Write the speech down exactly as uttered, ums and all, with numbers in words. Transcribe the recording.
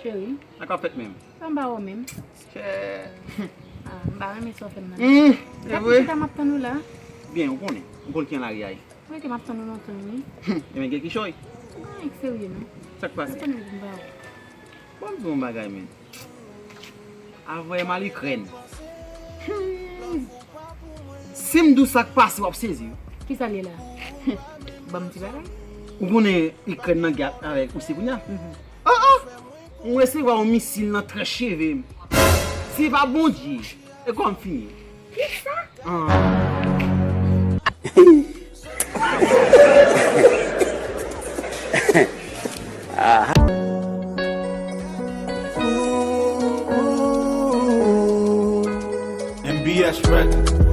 Cheri, Sa k ap fèt menm? sa m ba wè menm. Chè. Ah, m pa renmen sa w fè m nan. Hmm, se Gad vre? Chita m ap tann ou la. Byen, ou konnen. Ou konn ki an lari a ye. Mwen ke m ap tann ou lontan wi. Hmm, e men gen kichòy. Mwen anyen k serye non. Sa k Mwen pase? tann ou pou m ba wè. Bon, m di yon bagay, men. Avè m al Ikrèn. Hmm. Si m di w sa k pase, w ap sezi wi. Kisa l ye la? Ban m ti bagay. Ou konnen Ikrèn nan gè avèk Risi kounye a? Ah, ah! Mwen resevwa yon misil nan tranche cheve m. Si pa Bondye, e kòman m fini? Kisa? Ah. M B S Records.